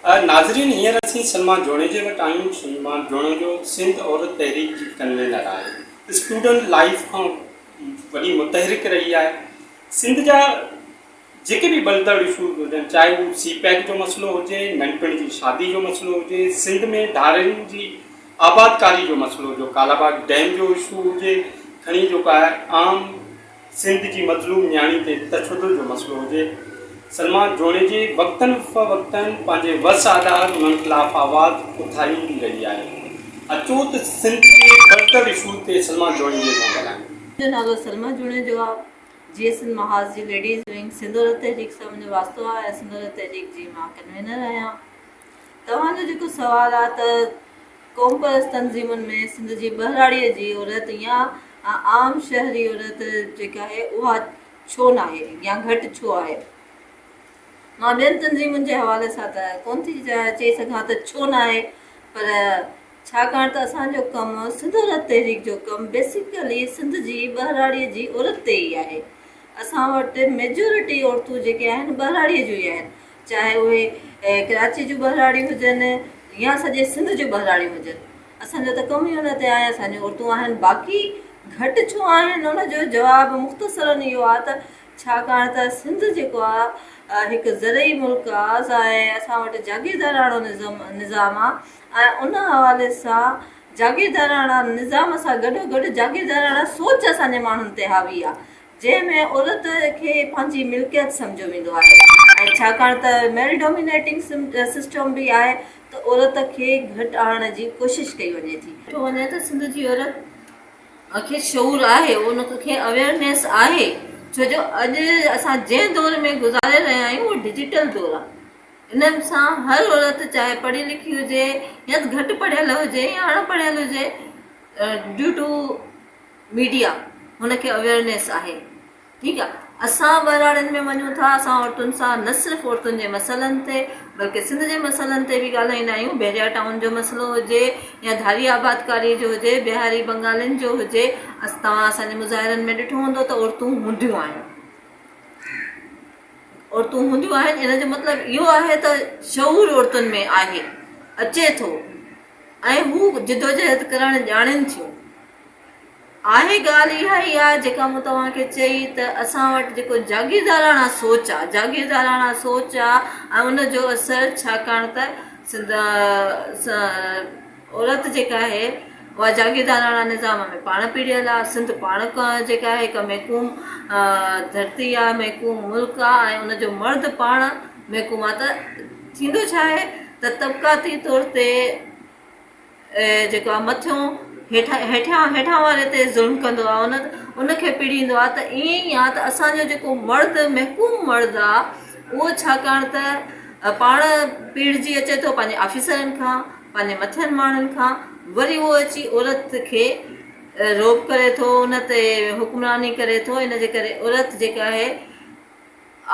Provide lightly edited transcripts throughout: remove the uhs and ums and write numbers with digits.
ناظرين هينئر اسين سلمان جوڻيجي وٽ آهيون، سلمان جوڻيجو سنڌ عورت تحريڪ جي ڪنوينر آهي، اسٽوڊنٽ لائيف کان وڏي متحرڪ رهي آهي، سنڌ جا جيڪي به ٻلندڙ اشوز هجن چاهي هو سي پيڪ جو مسئلو هجي، ننڍپڻ جي شادي جو مسئلو هجي، سنڌ ۾ ڌارين جي آبادڪاري جو مسئلو جو ڪالاباغ ڊيم جو اشو هجي، کڻي جيڪو آهي عام سنڌ جي مظلوم نياڻي تي تشدد جو مسئلو هجي، سلمان جوڻيجي وقتن فوقتن پنهنجي وس آڌار انهن خلاف آواز اٿاريندي رهي آهي. اچو ته سنڌ جي ٻرندڙ اشوز تي سلمان جوڻيجي سان ڳالهايون. منهنجو نالو سلميٰ جوڻيجو آ. جيئي سنڌ محاذ جي ليڊيز ونگ سنڌ عورت تحريڪ سان منهنجو واسطو آ ۽ سنڌ عورت تحريڪ جي مان ڪنوينر آهيان. توهان جو جيڪو سوال آ ته قومپرست تنظيمن ۾ سنڌ جي ٻهراڙيء جي عورت يا عام شهري عورت جيڪا آهي اها ڇو ناهي يا گهٽ ڇو آهي؟ مان ٻين تنظيمن جي حوالي سان ته ڪونه ٿي چئي سگهان ته ڇو ناهي پر ڇاڪاڻ ته اسان جو ڪم سنڌ عورت تحريڪ جو ڪم بيسيڪلي سنڌ جي ٻهراڙيء جي عورت تي ئي آهي. اسان وٽ ميجورٽي عورتون جيڪي آهن ٻهراڙيء جون ئي آهن. چاهي اهي ڪراچي جون ٻهراڙيون هجن يا سڄي سنڌ جون ٻهراڙيون هجن اسان جو ته ڪم ئي ان تي آهي اسان جون عورتون آهن باقي گهٽ ڇو آهن ان جو جواب مختصرن اهو آهي ته ڇاڪاڻ ته سنڌ جيڪو آهي هڪ زرعي ملڪ آهي ۽ اسان وٽ جاگيرداراڻو نظام نظام آهي ۽ ان حوالي سان جاگيرداراڻا نظام سان گڏو گڏ جاگيرداراڻا سوچ اسان جي ماڻهن تي حاوي آهي جنهن ۾ عورت کي پنهنجي ملڪيت سمجهيو ويندو آهي ۽ ڇاڪاڻ ته ميل ڊومينيٽنگ سسٽم به آهي ته عورت کي گهٽ آڻڻ جي ڪوشش ڪئي وڃي ٿي. ڏٺو وڃي ته سنڌ جي عورت کي شعور آهي ان کي اويئرنيس آهي ڇو جو اڄ اسان جنهن دور ۾ گذاري رهيا آهيون اهو ڊجيٽل دور آهي انهن سان هر عورت چاهي پڙهي لکي هجي يا گهٽ پڙهيل هجي يا اڻ پڙهيل هجي ڊيو ٽو ميڊيا هن کي اويئرنيس آهي ٺيڪ آ اسان ٻهراڙين ۾ وڃون ٿا اسان عورتن سان نه صرف عورتن جي مسئلن تي بلڪه سنڌ جي مسئلن تي به ڳالهائيندا آهيون بحريا ٽائون جو مسئلو هجي يا ڌاري آبادڪاري جو هجي بهاري بنگالين جو هجي توهان اسان جي مظاهرن ۾ ڏٺو هوندو ته عورتون هونديون آهن عورتون هونديون آهن ان جو مطلب اهو آهي ته شعور عورتن ۾ آهي اچي ٿو ۽ هو جدوجهد ڪرڻ ڄاڻين ٿيون. آهي ڳالهه اها ئي آهي جيڪا مون توهان کي چئي ته اسان وٽ جيڪو جاگيرداراڻا سوچ آهي، جاگيرداراڻا سوچ آهي ۽ ان جو اثر ڇاڪاڻ ته سنڌ عورت جيڪا آهي اها جاگيرداراڻا نظام ۾ پاڻ پيڙهيل آهي، سنڌ پاڻ جيڪا آهي هڪ محڪوم ڌرتي آهي، محڪوم ملڪ آهي ۽ ان جو مرد پاڻ محڪوم آهي ته ٿيندو ڇا آهي ته طبقاتي طور تي جيڪو آهي مٿيون هيٺان هيٺان هيٺان واري تي ظلم ڪندو آهي ان ان کي پيڙهيندو آهي ته ائين ئي آهي ته اسانجو جيڪو مرد محڪوم مرد آهي اهو ڇاڪاڻ ته پاڻ پيڙهجي اچي ٿو پنهنجي آفيسرن کان پنهنجي مٿين ماڻهن کان وري اهو اچي عورت کي روب ڪري ٿو ان تي حڪمراني ڪري ٿو ان جي ڪري عورت جيڪا آهي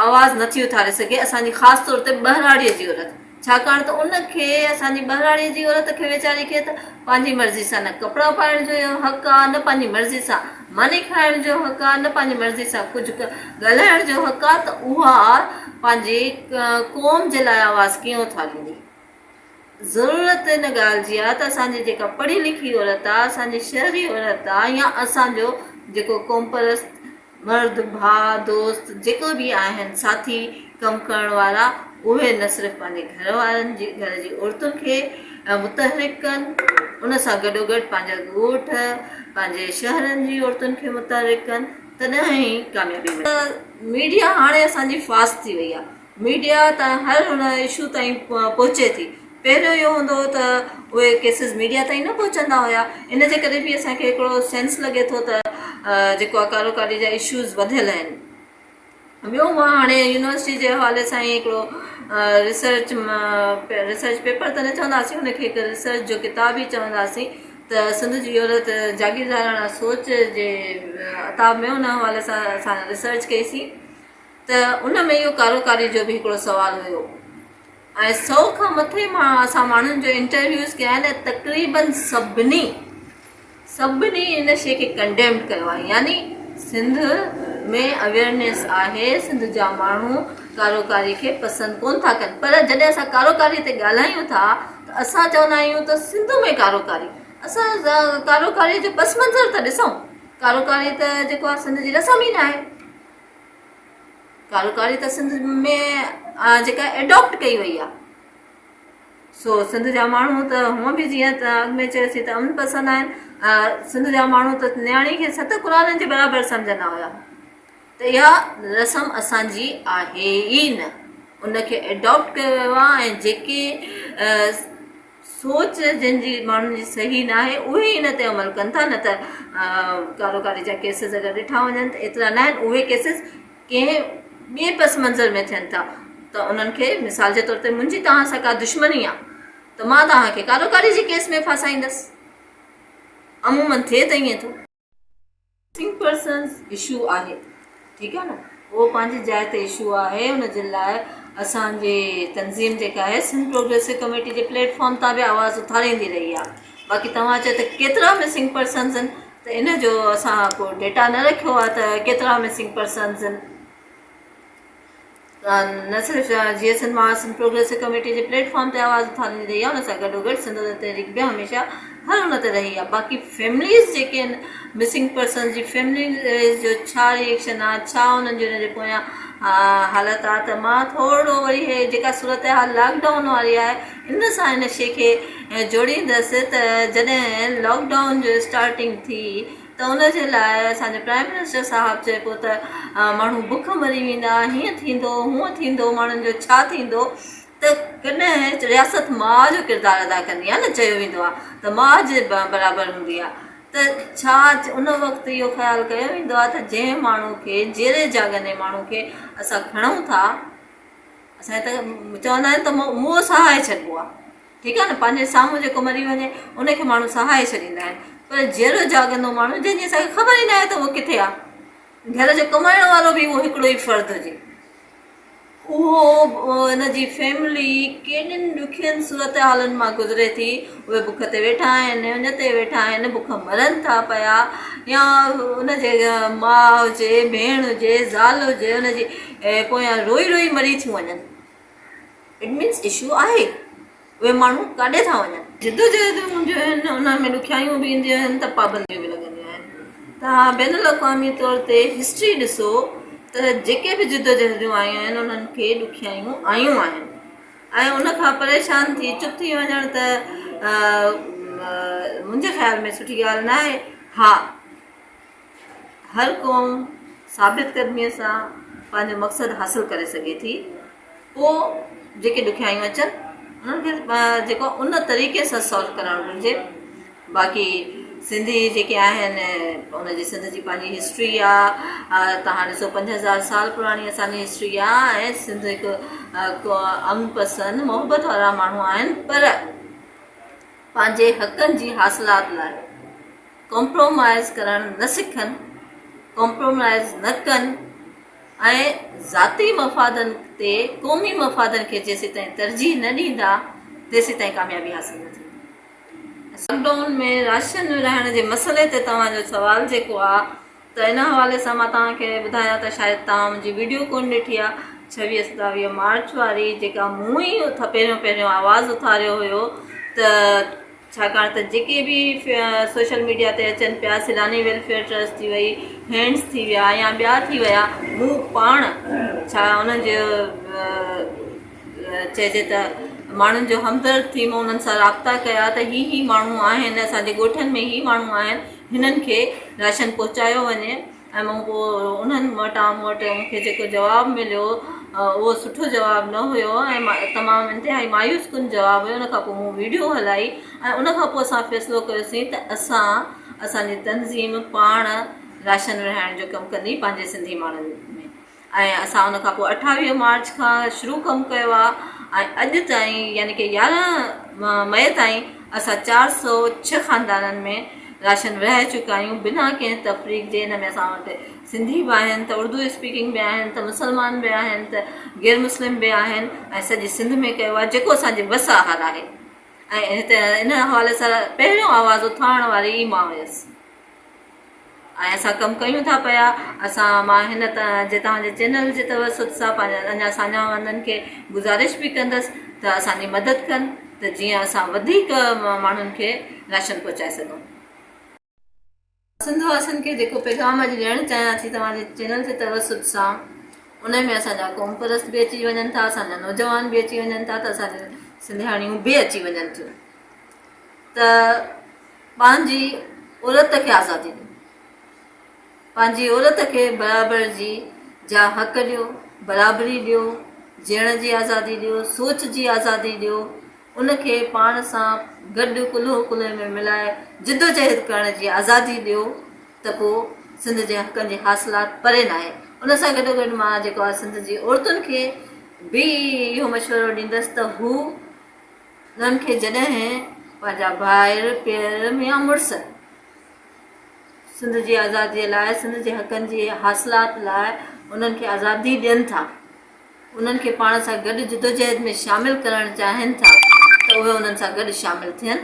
آواز نه ٿي اٿاري سگهي اسان جي خاص طور تي ٻهراڙيء جي عورت ڇاڪاڻ ته ان کي اسان جي ٻهراڙيء جي عورت کي ويچاري کي ته پنهنجي مرضي سان نه ڪپڙا پائڻ جو حق آ نه پنهنجي مرضي سان ماني کائڻ جو حق آ نه پنهنجي مرضي سان ڪجهه ڳالهائڻ جو حق آ ته اها پنهنجي قوم جي لاء آواز ڪيئن اٿاريندي. ضرورت ان ڳالهه جي آ ته اسان جي جيڪا پڙهي لکي عورت آ اسان جي شهري عورت آ يا اسان جو جيڪو قومپرست مرد ڀاء دوست جيڪو به آهن ساٿي ڪم ڪرڻ وارا اهي نه صرف پنهنجي گهر وارن جي گهر جي عورتن کي متحرڪ ڪن ان سان گڏوگڏ پنهنجا ڳوٺ پنهنجي شهرن جي عورتن کي متحرڪ ڪن تڏهن ئي ڪاميابي ملندي. ميڊيا هاڻي اسان جي فاسٽ ٿي وئي آ ميڊيا تائين هر ان اشو تائين پهچي ٿي پهريون اهو هوندو هو ته اهي ڪيسز ميڊيا تائين نه پهچندا هيا ان جي ڪري به اسان کي هڪڙو سينس لڳي ٿو ته جيڪو آهي ڪارو ڪاري جا اشوز وڌيل آهن ٻيو مان هاڻي يونيورسٽي جي حوالي سان ئي هڪڙو ريسرچ ريسرچ پيپر ته نه چونداسين ان کي هڪ ريسرچ جو ڪتاب ئي چونداسين ته سنڌ جي عورت جاگيرداراڻا سوچ جي عتاب ۾ ان حوالي سان اسان ريسرچ ڪئيسين ته ان ۾ اهو ڪارو ڪاري جو به هڪڙو سوال هيو ۽ سئو کان مٿي مان اسان ماڻهن جو انٽرويوز ڪيا آهن ۽ تقريبن سڀني سڀني ان شيء کي ڪنڊيمڊ ڪيو آهي يعني سنڌ ۾ اويئرنيس آهي، سنڌ جا ماڻهو ڪاروڪاري کي پسند ڪونه ٿا ڪن پر جڏهن اسان ڪاروڪاري تي ڳالهايون ٿا ته اسان چوندا آهيون ته سنڌ ۾ ڪاروڪاري اسان ڪاروڪاري جو پس منظر ته ڏسون ڪاروڪاري ته جيڪو آهي سنڌ جي رسم ئي ناهي ڪاروڪاري ته سنڌ ۾ جيڪا ايڊاپٽ ڪئي وئي آهي سو سنڌ جا ماڻهو ته هونء به جيئن ته اڳ ۾ چيوسين ته امن پسند آهن سنڌ جا ماڻهو ته نياڻي کي ست قرآنن جي برابر سمجهندا هيا ته اها رسم اسان جي آهي ئي نه ان کي ايڊاپٽ ڪيو ويو آهي ۽ جيڪي سوچ جن جي ماڻهن جي صحيح نه آهي اهي ان تي عمل ڪن ٿا نه ته ڪاروڪاري جا ڪيسز اگر ڏٺا وڃن ته ايترا نه آهن اهي ڪيسز ڪنهن ٻئي پس منظر ۾ ٿين ٿا ته انهن کي مثال جي طور تي منهنجي توهان سان ڪا دشمني آهي ته مان توهان کي ڪاروڪاري جي ڪيس ۾ ڦاسائيندس عمومن ٿئي ته ائين ٿو. مسنگ پرسنز اشو آهي ٺيڪ آهي نه اهو پنهنجي جاء تي اشو آهي ان جي لاء اسان جي تنظيم جيڪا آهي سنڌ پروگريسو ڪميٽي جي پليٽ فارم تان به آواز اٿاريندي رهي آهي باقي توهان چئو ته ڪيترا مسنگ پرسنز آهن ته ان جو اسان ڪو ڊيٽا نه رکيو آهي ته ڪيترا مسنگ پرسنز آهن نه صرف جي ايس اين مان سنڌ پروگريسو ڪميٽي جي پليٽ فارم تي آواز اٿاريندي رهي آهي ان سان گڏو گڏ سنڌ تحريڪ به هميشه هر ان تي رهي آهي باقي فيمليز جيڪي آهن مسنگ پرسنز جي فيمليز جو ڇا ريئيڪشن آهي ڇا انهن جي ان جي پويان حالت آهي ته مان ٿورو وري هي جيڪا صورتحال لاڪ ڊائون واري آهي ان سان ان شي کي جوڙيندس ته جڏهن لاڪ ڊائون جو اسٽارٽنگ ٿي ته ان جي لاء اسان جو پرائم منسٽر صاحب چئي پيو ته ماڻهو بک مري ويندا هيئن ٿيندو هونئن ٿيندو ماڻهن جو ڇا ٿيندو ته ڪڏهن رياست ماء جو ڪردار ادا ڪندي آهي نه چيو ويندو آهي ته ماء جي برابر هوندي آهي ته ڇا ان وقت اهو خيال ڪيو ويندو آهي ته جنهن ماڻهو کي جيئري جاڳندي ماڻهو کي اسان کڻون ٿا اسان ته چوندا آهن ته موهه سهائي ڇڏبو آهي ٺيڪ آهي نه پنهنجي سامهون جيڪو مري وڃي ان کي ماڻهو سهائي ڇڏيندا آهن پر جيئرو جاڳندو ماڻهو جنهن جي اسان کي خبر ئي ناهي ته اهو ڪٿي آهي گهر جو ڪمائڻ وارو به اهو هڪڙو ئي فرد هجي اهو ان جي فيملي ڪيڏين ڏکين صورتحالن مان گذري ٿي اهي بک تي ويٺا آهن اڃ تي ويٺا آهن بک مرن ٿا پيا يا ان جي ماء هجي ڀيڻ هجي زال هجي ان جي پويان روئي روئي مري ٿيون وڃن it means issue آهي اهي ماڻهو ڪاڏي ٿا وڃن. جدوجهدون هونديون آهن انهن ۾ ڏکيائيون به اينديون آهن ته پابنديون به لڳنديون آهن توهان بين الاقوامي طور تي هسٽري ڏسو ته جيڪي به جدوجهدون آيون آهن انهن کي ڏکيائيون آيون آهن ۽ ان کان پريشان ٿي چپ ٿي وڃڻ ته منهنجي خيال ۾ سٺي ڳالهه نه آهي ها هر قوم ثابت قدميء سان پنهنجو مقصد حاصل ڪري سگهي ٿي، پوء جيڪي ڏکيائيون اچن انهن کي جيڪو ان طريقي سان سالو ڪرڻ گهرجي. باقي سنڌي جيڪي آهن ان جي سنڌ جي پنهنجي هسٽري آ، توهان ڏسو 5000 سال پراڻي اسان جي هسٽري آ ۽ سنڌ هڪ امن پسند محبت وارا ماڻهو آهن پر پنهنجي حقن جي حاصلات لاء ڪمپرومائيز ڪرڻ نه سکن، ڪمپرومائيز نه ڪن ۽ ذاتي مفادن تي قومي مفادن کي جيسيتائين ترجيح نه ڏيندا تيسيتائين ڪاميابي حاصل نه ٿيندي. لاڪ ڊائون ۾ راشن ورهائڻ جي مسئلي تي توهان جو سوال جيڪو آ ته ان حوالي سان مان توهان کي ٻڌايان ته شايد توهان منهنجي وڊيو ڪونه ڏٺي آ ڇويهه ستاويهه مارچ واري جيڪا مون ئي پهريون پهريون آواز اٿاريو هيو ته ڇاڪاڻ ته جيڪي به سوشل ميڊيا تي اچن پيا سيلاني ويلفيئر ٽرسٽ ٿي وئي هينڊس ٿي ويا يا ٻيا ٿي ويا مون پاڻ ڇا انهن جو چئجي ته ماڻهن جو همدرد ٿي مون انهن سان رابطا ڪيا ته هي هي ماڻهو آهن اسانجي ڳوٺن ۾ هي ماڻهو آهن هنن کي راشن پهچايو وڃي ۽ مون پوء انهن وٽان مون وٽ مون کي جيڪو جواب مليو اهو سٺو جواب نه هيو ۽ تمام انتهائي مايوس ڪن جواب هيو ان کان پوء مون ويڊيو هلائي ۽ ان کان پوء اسان فيصلو ڪيوسين ته اسان اسان جي تنظيم پاڻ راشن ورهائڻ جو ڪم ڪندي پنهنجي سنڌي ماڻهن ۾ ۽ اسان ان کان پوء 28 مارچ کان شروع ڪم ڪيو آهي ۽ اڄ تائين يعني ڪي 11 مئي تائين اسان 406 خاندانن ۾ راشن ورهائي چڪا آهيون بنا ڪنهن تفريق جي ان ۾ اسان وٽ سنڌي به آهن ته اردو اسپيڪنگ به آهن ته مسلمان به آهن ته غير مسلم به آهن ۽ سڄي سنڌ ۾ ڪيو آهي جيڪو اسان جي وس آهر آهي ۽ هتي ان حوالي سان پهريون آواز اٿارڻ واري ئي مان هيس. ۽ اسان ڪم ڪيون ٿا پيا اسان مان هن جي توهان جي چينل جي توسط سان پنهنجا اڃا ساڃاهه وندن کي گذارش به ڪندس ته اسان جي مدد ڪن ته جيئن اسان وڌيڪ ماڻهن کي راشن پهچائي سگهون. سنڌ واسين کي جيڪو پيغام اڄ ڏيڻ چاهيان ٿي توهان جي چينل جي توسط سان ان ۾ اسان جا قوم پرست به اچي وڃن ٿا اسان جا نوجوان به اچي وڃن ٿا ته اسان جون سنڌياڻيون به اچي وڃن ٿيون ته پنهنجي عورت کي آزادي ڏيو پنهنجي عورت کي برابر جي جا حق ڏيو برابري ڏيو جيئڻ جي آزادي ڏيو سوچ جي آزادي ڏيو ان کي پاڻ سان گڏ ڪلهو ڪلهي ۾ ملائي جدوجهد ڪرڻ جي آزادي ڏيو ته پوء سنڌ جي حقن جي حاصلات پري ناهي. ان سان گڏوگڏ مان جيڪو آهي سنڌ جي عورتن کي به اهو مشورو ڏيندس ته هو انهن کي جڏهن پنهنجا ڀائر، پيئر يا مڙس سنڌ جي آزادي لاء سنڌ جي حقن جي حاصلات لاء انهن کي آزادي ڏين ٿا. انهن کي پاڻ سان گڏ جدوجهد ۾ شامل ڪرڻ چاهين ٿا ته اهي انهن سان گڏ شامل ٿين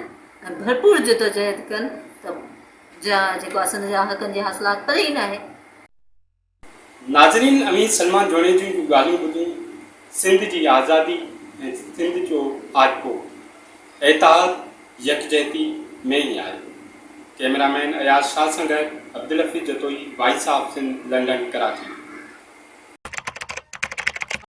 ۽ ڀرپور جدوجهد ڪن ته جيڪو آهي سنڌ جا حقن جي حاصلات پري ئي ناهي. ناظرين اوهين سلمان جوڻيجو جون ڳالهيون ٻڌيون، سنڌ جي آزادي ۽ سنڌ جو آجپو اتحاد يڪجهتي ۾ ئي آهي. ڪئميرا مين اياز شاهه سان گڏ Abdul Hafeez Jatoi, voice of Sindh, London, Karachi.